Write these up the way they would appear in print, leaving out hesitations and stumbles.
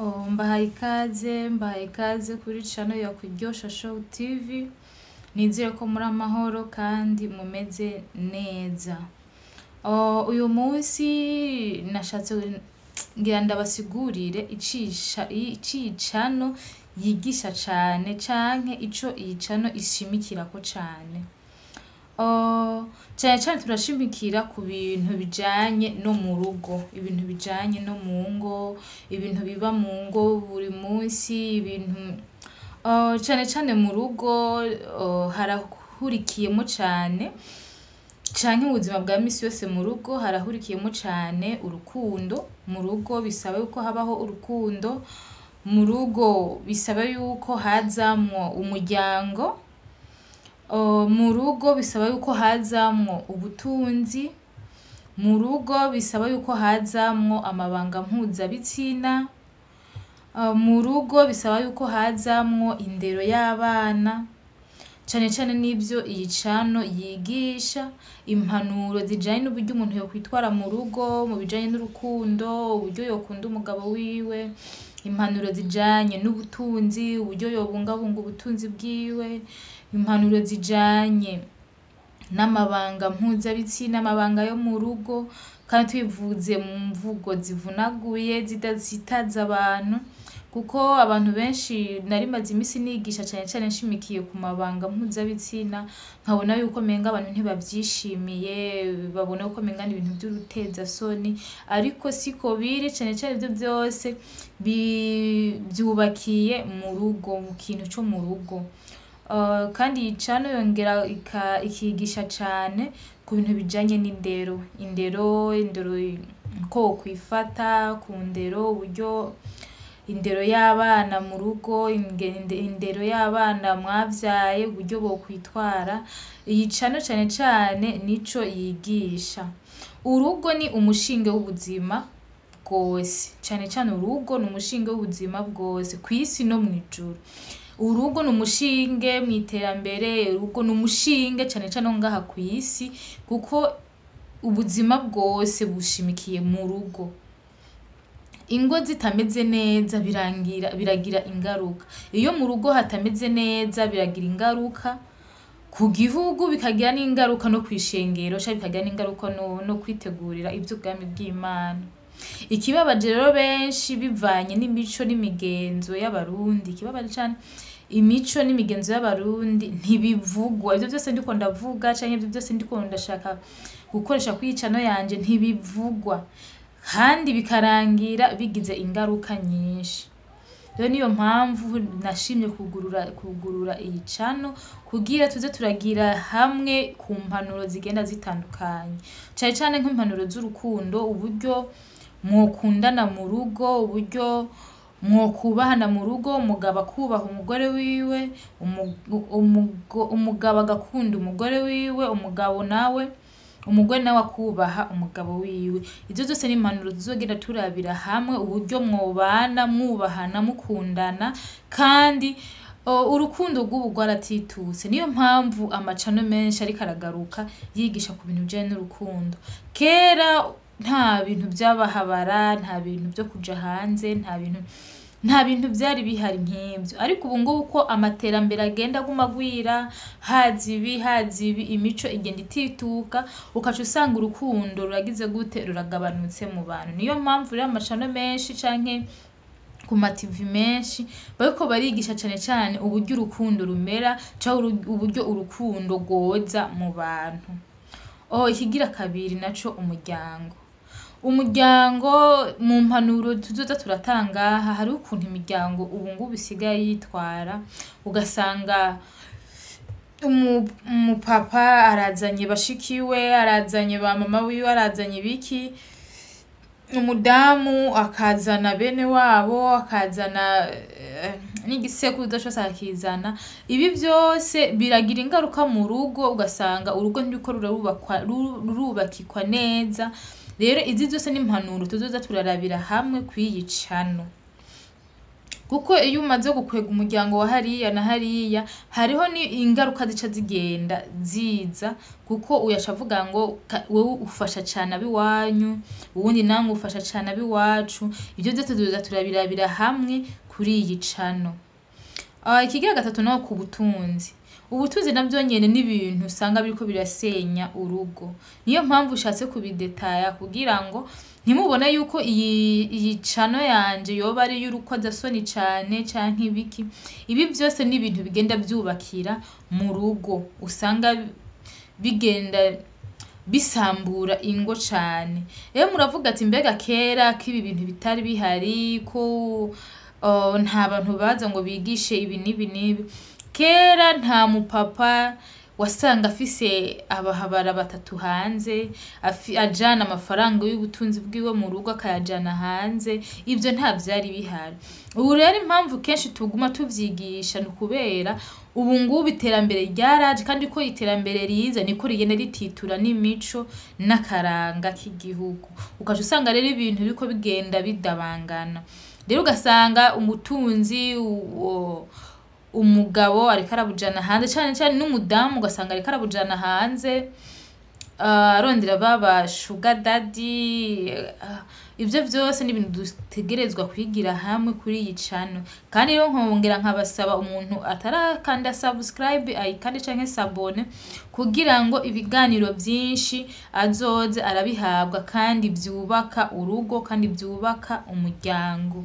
Oh, mbahaye ikaze kuri channel ya Kuryosha Show TV. Nizere ko muri amahoro kandi mumeze neza. Oh, uyu munsi nashatse ngira ndabasigurire icisha iciyi channel yigisha cane canke ico iyi channel ishimikirako cane. Oh, cane cane turashimikira ku bintu bijanye no mu rugo, ibintu bijanye no mu ngo, ibintu biba mu ngo buri munsi, ibintu oh, cane cane mu rugo oh, harahurikiyemo cane canke mu buzima bwa misi yose mu rugo harahurikiyemo cane urukundo. Mu rugo bisaba yuko habaho urukundo, mu rugo bisaba yuko hazamwo umuryango, mu rugo bisaba yuko hazamwo ubutunzi, mu rugo bisaba yuko hazamwo amabanga mpuzabitsina, mu rugo bisaba yuko hazamwo indero y'abana. Cane cane nivyo iyi channel yigisha, impanuro zijanye n'uburyo umuntu yokwitwara mu rugo, mu bijanye n'urukundo, uburyo yokunda umugabo wiwe, impanuro zijanye n'ubutunzi, uburyo yobungabunga ubutunzi bwiwe, impanuro zijanye n'amabanga mpuzabitsina, amabanga yo mu rugo, kandi tubivuze mu mvugo zivunaguye zidasitaza abantu, kuko abantu benshi nari maze imisi nigisha cane cane nshimikiye ku mabanga mpuzabitsina, nkabona yuko menga abantu ntibavyishimiye, babona yuko menga ni ibintu vy'urutezasoni, ariko siko biri. Cane cane ivyo vyose vyubakiye mu rugo, mu kintu co mu rugo. Kandi iyi channel yongera ikigisha cane ku bintu bijanye n'indero, indero uko wokwifata ku ndero, uburyo indero y'abana mu rugo, indero y'abana mwavyaye, uburyo bokwitwara. Iyi channel cane cane nico yigisha. Urugo ni umushinge w'ubuzima bwose, cane cane urugo ni umushinge w'ubuzima bwose kw'isi no mw'ijuru. Urugo ni umushinge mw'iterambere, urugo ni umushinge cane cane no ngaha kw'isi, kuko ubuzima bwose bushimikiye mu rugo. Ingo zitameze neza birangira biragira ingaruka. Iyo mu rugo hatameze neza biragira ingaruka ku gihugu, bikagira n'ingaruka no kw'ishengero, canke bikagira n'ingaruka no kwitegurira ivy'ubwami bw'Imana. Ikibabaje rero benshi bivanye n'imico n'imigenzo y'Abarundi, ikibabaje cane imico n'imigenzo y'Abarundi ntibivugwa. Ivyo vyose ndiko ndavuga canke ivyo vyose ndiko ndashaka gukoresha kuri iyi channel yanje ntibivugwa, kandi bikarangira bigize ingaruka nyinshi. Rero niyo mpamvu nashimye kugurura iyi channel kugira tuze turagira hamwe ku mpanuro zigenda zitandukanye, cane cane nk'impanuro z'urukundo, uburyo mwokundana mu rugo, uburyo mwokubahana mu rugo, umugabo akubaha umugore wiwe, umugabo agakunda umugore wiwe, umugabo nawe umugore nawe akubaha umugabo wiwe. Ivyo vyose ni impanuro tuzogenda turabira hamwe, uburyo mwobana mwubahana mukundana, kandi urukundo rw'ubu rwaratitutse. Niyo mpamvu amacano menshi ariko aragaruka yigisha ku bintu bijanye n'urukundo. Kera nta bintu vy'abahabara, nta bintu vyo kuja hanze, nta bintu vyari bihari nk'ivyo, ariko ubu ngubu uko amaterambere agenda aguma agwira, haza ibi haza ibi, imico igenda itituka, ukaca usanga urukundo ruragize gute, ruragabanutse mu bantu. Niyo mpamvu rero amacano menshi canke ku ma TV menshi bariko barigisha cane cane uburyo urukundo rumera, canke uburyo urukundo rwoza mu bantu. Oh, ikigira kabiri naco umuryango. Umuryango mu mpanuro tuzoza turatanga aha, hariho ukuntu imiryango ubu ngubu isigaye yitwara, ugasanga umupapa arazanye bashikiwe, arazanye ba mama wiwe, arazanye ibiki, umudamu akazana bene wabo, akazana n'igisekuruza cose akakizana. Ibi vyose biragira ingaruka mu rugo, ugasanga urugo ntiruriko rurubakikwa neza. Rero izi zose ni impanuro tuzoza turarabira hamwe kw'iyi channel. Kuko iyo umaze gukwega umuryango wa hariya na hariya, hariho ni ingaruka zica zigenda ziza, kuko uyaca avuga ngo wewe ufasha cane ab'iwanyu, uwundi namwe ufasha cane ab'iwacu. Ivyo vyose tuzoza turabirabira hamwe kuri iyi cano. Ikigira gatatu naho ku butunzi. Ubutunzi navyo nyene ni ibintu usanga biriko birasenya urugo. Niyo mpamvu ushatse kubidetaya kugira ngo ntimubone yuko iyi cano yanje yoba ari iy'urukozasoni cane canke ibiki. Ibi vyose ni ibintu bigenda vyubakira mu rugo, usanga bigenda bisambura ingo cane. Rero muravuga ati mbega kera ko ibi bintu bitari bihari, ko nta bantu baza ngo bigishe ibi n'ibi n'ibi. Kera nta mupapa wasanga afise abahabara batatu hanze, ajana amafaranga y'ubutunzi bwiwe mu rugo akayajana hanze, ivyo nta vyari bihari. Ubu rero impamvu kenshi tuguma tuvyigisha ni ukubera ubu ngubu iterambere ryaraje, kandi ko iterambere riza niko rigenda rititura n'imico n'akaranga k'igihugu. Ugaca usanga rero ibintu biriko bigenda bidabangana. Rero ugasanga umutunzi umugabo ariko arabujana hanze, cane cane n'umudamu ugasanga ariko arabujana hanze, arondera baba sugar daddy. Ivyo vyose ni ibintu dutegerezwa kwigira hamwe kuri iyi cano. Kandi rero nkongera nkabasaba umuntu atarakanda subscribe ayikande canke s'abonner, kugira ngo ibiganiro vyinshi azoze arabihabwa, kandi vyubaka urugo, kandi vyubaka umuryango.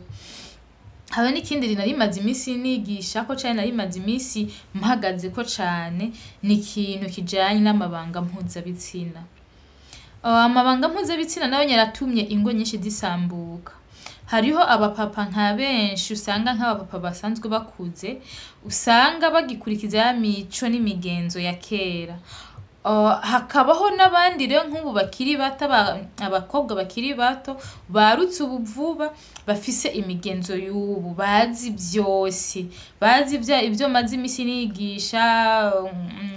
Habe n'ikindi nari maze imisi nigishako canke nari maze imisi mpagazeko cane, ni ikintu kijanye n'amabanga mpuzabitsina. Amabanga mpuzabitsina nayo yaratumye ingo nyinshi zisambuka. Hariho abapapa nka benshi usanga nk'abapapa basanzwe bakuze, usanga bagikurikiza ya mico n'imigenzo ya kera. Hakabaho n'abandi rero nk'ubu bakiri bato, abakobwa bakiri bato barutse ubu vuba, bafise imigenzo y'ubu, bazi vyose, bazi ivyo maze imisi nigisha,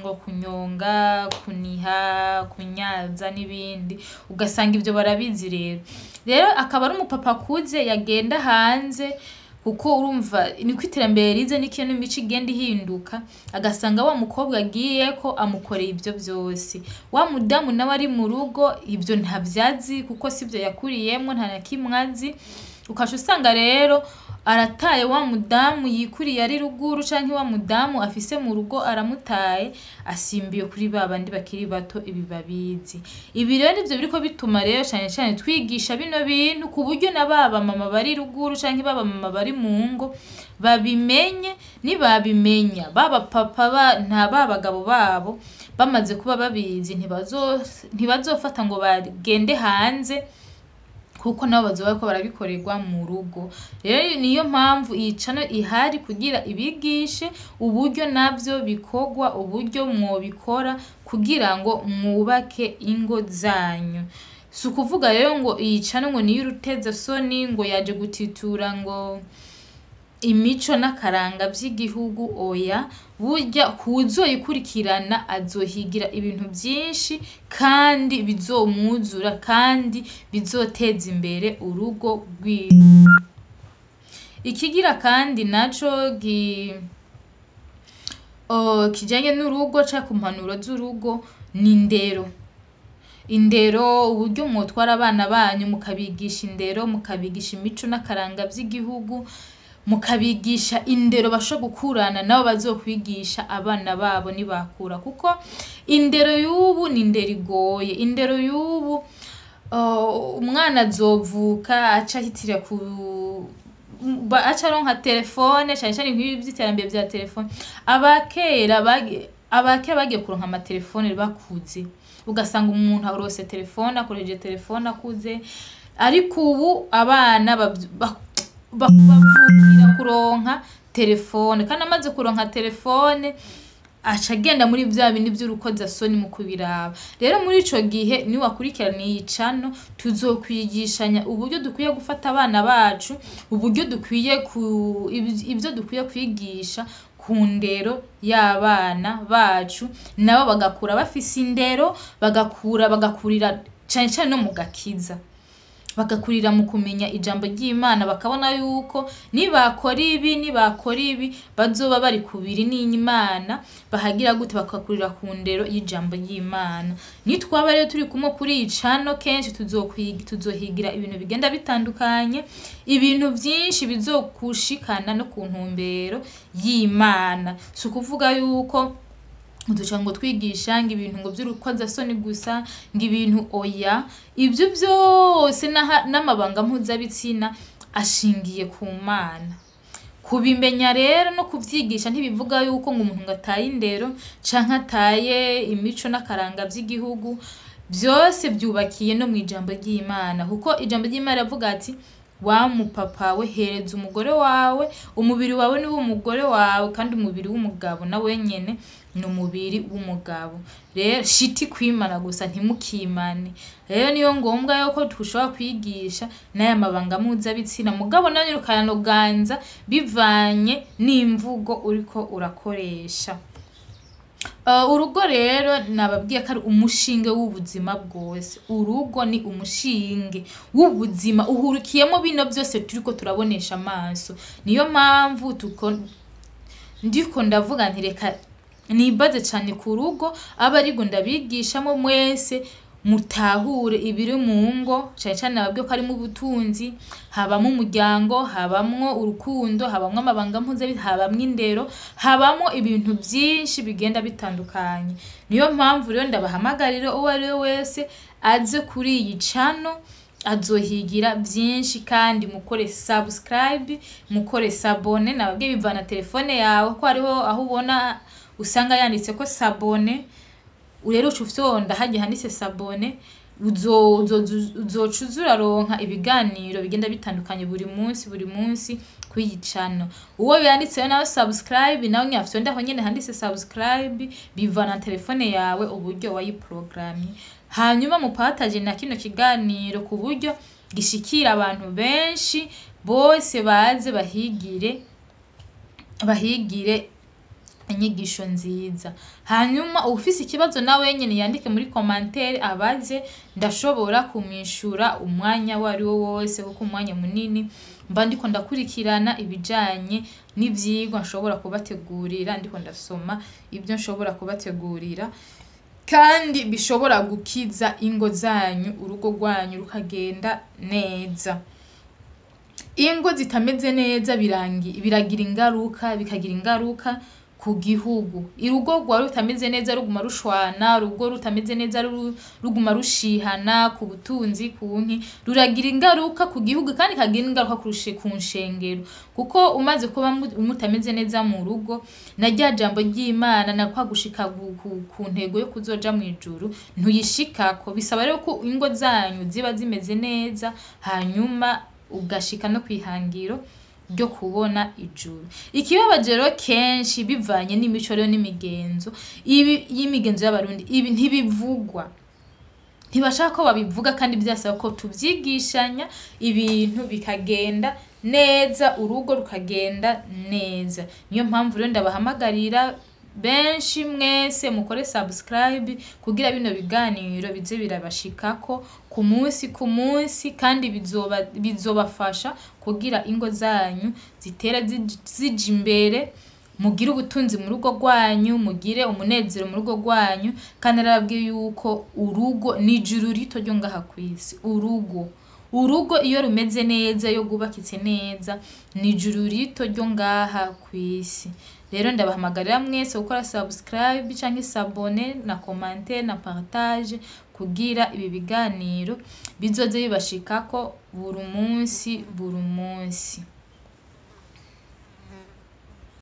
ngo kunyonga, kuniha, kunyaza n'ibindi, ugasanga ivyo barabizi rero. Rero akaba ari umupapa akuze yagenda hanze, kuko urumva niko iterambere riza, niko n'imico igenda ihinduka, agasanga wa mukobwa agiyeko amukoreye ivyo vyose. Wa mudamu nawe ari mu rugo ivyo ntavyazi, kuko sivyo yakuriyemwo, nta na kimwe azi. Ukaca usanga rero arataye wa mudamu yikuriye ari ruguru, canke wa mudamu afise mu rugo aramutaye, asimbiye kuri ba bandi bakiri bato ibi babizi. Ibi rero nivyo biriko bituma rero cane cane twigisha bino bintu, ku buryo na ba mama bari ruguru canke ba mama bari mu ngo babimenye. Nibabimenya baba papa nta ba bagabo babo bamaze kuba babizi, ntibazofata ngo bagende hanze, kuko nabo bazoba bariko barabikorerwa mu rugo. Rero niyo mpamvu iyi cano ihari, kugira ibigishe uburyo navyo bikorwa, uburyo mwobikora kugira ngo mwubake ingo zanyu. Si ukuvuga rero ngo iyi cano ngo niyo urutezasoni, ngo yaje gutitura ngo imico n'akaranga vy'igihugu, oya. Burya kuwuzoyikurikirana azohigira ibintu vyinshi, kandi bizomwuzura, kandi bizoteza imbere urugo rwiwe. Ikigira kandi naco kijanye n'urugo canke ku mpanuro z'urugo ni indero. Indero, uburyo mwotwara abana banyu, mukabigisha indero, mukabigisha imico n'akaranga vy'igihugu, mukabigisha indero bashobora gukurana nabo bazokwigisha abana babo nibakura. Kuko indero y'ubu ni indero igoye. Indero y'ubu, umwana azovuka aca ahitira ku aca aronka telefone, cane cane nk'ibi vy'iterambere vya telefone. Abakera bagiye kuronka amatelefone bakuze, ugasanga umuntu arose telefone, akoresheje telefone akuze. Ariko ubu abana bavukira kuronka telefone, kandi amaze kuronka telefone aca agenda muri vya bindi vy'urukozasoni mu kubiraba. Rero muri ico gihe niwakurikirana iyi cano, tuzokwigishanya uburyo dukwiye gufata abana bacu, uburyo dukwiye ku, ivyo dukwiye kwigisha ku ndero y'abana bacu, nabo bagakura bafise indero, bagakurira cane cane no mu gakiza. Bagakurira mu kumenya ijambo ry'Imana, bakabona yuko nibakora ibi, nibakora ibi, bazoba bari kubiri n'Imana, bahagira gute, bakakurira ku ndero y'ijambo ry'Imana. Nitwaba rero turi kumwe kuri iyi channel kenshi, tuzohigira ibintu bigenda bitandukanye, ibintu byinshi bizokushikana no ku ntumbero y'Imana. Si ukuvuga yuko uduca ngo twigisha ngo ibintu ngo by'urukozasoni gusa, ngo ibintu, oya. Ibyo byose n'amabanga mpuzabitsina ashingiye ku Mana. Kubimenya rero no kuvyigisha ntibivuga yuko ngo umuntu ngo ataye indero canke ataye imico n'akaranga vy'igihugu. Byose byubakiye no mu ijambo ry'Imana, kuko ijambo ry'Imana riravuga ati: "Wa mupapa we, hereza umugore wawe, umubiri wawe ni w'umugore wawe, kandi umubiri w'umugabo na wenyene ni umubiri w'umugabo." Rero shiti kwimana gusa, ntimukimane. Rero niyo ngombwa yuko dushobora kwigisha n'aya mabanga mpuzabitsina, mugabo nayo ukayanoganza bivanye n'imvugo uriko urakoresha. Urugo rero nababwiye ko ari umushinge w'ubuzima bwose. Urugo ni umushinge w'ubuzima, uhurikiyemo bino byose turiko turabonesha amaso. Niyo mpamvu tuko ndiko ndavuga nti reka nibaze cyane ku rugo, abe ariko ndabigishamo, mwese mutahure ibiri mu ngo. Cyane cyane nababwiye ko harimo ubutunzi, habamo umuryango, habamwo urukundo, habamwo amabanga mpuzabitsina, habamwo indero, habamwo ibintu byinshi bigenda bitandukanye. Niyo mpamvu rero ndabahamagarira uwo ari we wese aze kuri iyi channel, azohigira byinshi. Kandi mukore subscribe, mukore s'abonner. Nababwiye bivana telefone yawe, ko hariho aho ubona usanga yanditse ko s'abonner. Rero uca ufyonda harya handitse s'abonner, uzoca uza uraronka ibiganiro bigenda bitandukanye buri munsi, buri munsi kuri iyi channel. Uwo yanditseho nawe subscribe, nawe nyafyonda aho nyene handitse subscribe, bivana telefone yawe uburyo wayiprogramye. Hanyuma mupartage na kino kiganiro ku buryo gishikira abantu benshi, bose baze bahigire inyigisho nziza. Hanyuma ufise ikibazo nawe nyene yandike muri commentaire abaze, ndashobora kumwishura umwanya uwo ari wo wose, kuko umwanya munini mba ndiko ndakurikirana ibijanye n'ivyigwa nshobora kubategurira, ndiko ndasoma ibyo nshobora kubategurira kandi bishobora gukiza ingo zanyu, urugo rwanyu rukagenda neza. Ingo zitameze neza biragira ingaruka, bikagira ingaruka ku gihugu. Urugo rwawe rutameze neza, ruguma rushwana, urugo rutameze neza ruguma rushihana ku butunzi, ku nki, ruragira ingaruka ku gihugu, kandi ikagira ingaruka ku nshengero, kuko umaze kuba mutameze neza mu rugo, na rya jambo ry'Imana na kwa gushika ku ntego yo kuzoja mu ijuru ntuyishikako. Bisaba rero ko ingo zanyu ziba zimeze neza, hanyuma ugashika no kwihangiro ryo kubona ijuru. Ikibabaje rero, kenshi bivanye n'imico rero n'imigenzo ibi, y'imigenzo y'Abarundi, ibi ntibivugwa, ntibashaka ko babivuga, kandi byasaba ko tuvyigishanya, ibintu bikagenda neza, urugo rukagenda neza. Niyo mpamvu rero ndabahamagarira benshi mwese mukore subscribe kugira bino biganiro bize birabashikako ku munsi ku munsi, kandi bizobafasha kugira ingo zanyu zitere zija imbere, mugire ubutunzi mu rugo rwanyu, mugire umunezero mu rugo rwanyu. Kandi narababwiye yuko urugo ni ijuru rito ryo ngaha kw'isi. Urugo iyo rumeze neza, iyo rwubakitse neza, ni ijuru rito ryo ngaha kw'isi. Rero ndabahamagarira mwese gukora subscribe canke s'abonner na commenter na partage, kugira ibi biganiro bizoze bibashikako buri munsi, buri munsi.